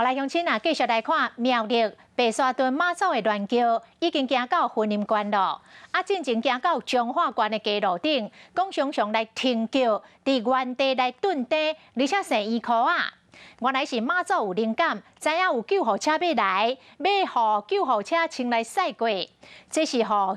來鄉親啊，繼續來看苗栗白沙屯媽祖的鸞轎已經行到雲林縣咯。啊，進前行到彰化縣的街路頂，講常常來停轎，佇原地來頓低，而且生嬰箍仔。原來是媽祖有靈感，知影有救護車欲來，欲予救護車先來駛過。這是予香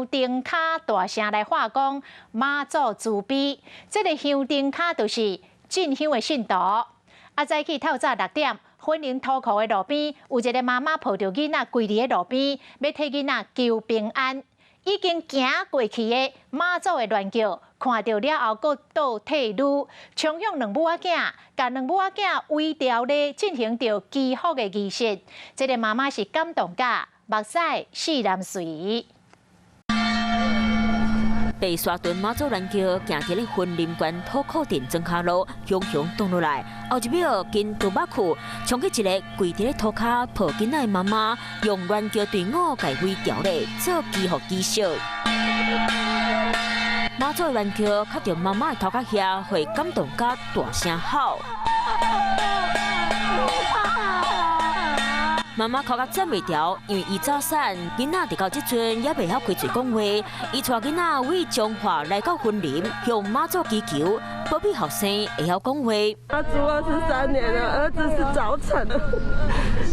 燈跤大聲來話講媽祖慈悲。這个香燈跤就是進香的信徒。啊，早起透早6點，雲林土庫的路邊有一個媽媽抱著囡仔跪佇咧路邊，欲替囡仔求平安。已經行過去的媽祖的鸞轎，看著了後，閣倒退嚕，衝向兩母仔囝，共兩母仔囝圍牢咧進行著祈福的儀式。這个媽媽是感動甲目屎四淋垂。白沙屯媽祖鸞轎行佇咧雲林縣土庫鎮莊跤路，雄雄擋落來，後一秒緊倒馬去，衝去一个跪佇咧塗跤抱囡仔的媽媽，用鸞轎隊伍共圍牢咧做祈福儀式。媽祖鸞轎磕著媽媽的頭殼遐，會感動甲大聲吼。媽媽哭甲站袂牢，因為伊早產，囡仔直到這陣猶袂曉開喙講話。伊帶囡仔為彰化來到雲林，向媽祖祈求，保庇後生會曉講話。媽祖23年了，兒子是早產的，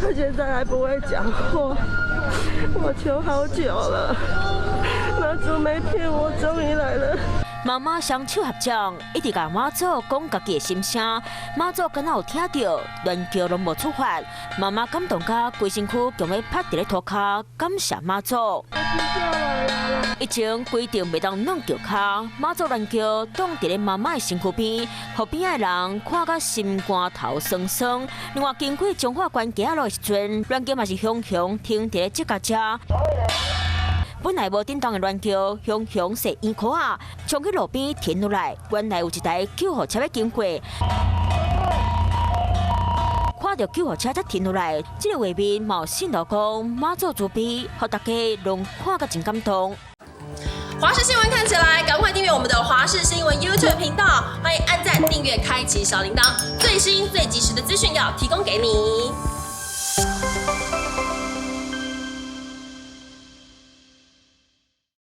他現在還不會講話。我求好久了，媽祖沒騙我，終於來了。媽媽雙手合掌，一直共媽祖講家己的心聲。媽祖敢若有聽著，鸞轎攏無出發。媽媽感動甲規身軀強欲趴佇咧塗跤，感謝媽祖。以前規定袂當攏轎跤，媽祖鸞轎擋佇咧媽媽的身軀邊，予邊仔的人看甲心肝頭酸酸。另外，經過彰化縣街仔路的時陣，鸞轎嘛是雄雄停佇咧這家遮。本來無振動的鸞轎，雄雄踅嬰箍仔，衝去路邊停落來。原來有一台救護車欲經過，看著救護車才停落來。這个畫面嘛有信徒講媽祖慈悲，予大家攏看甲真感動。華視新聞看起來，趕快訂閱我們的華視新聞 YouTube 頻道，歡迎按讚、訂閱、開啟小鈴鐺，最新最及時的資訊要提供給你。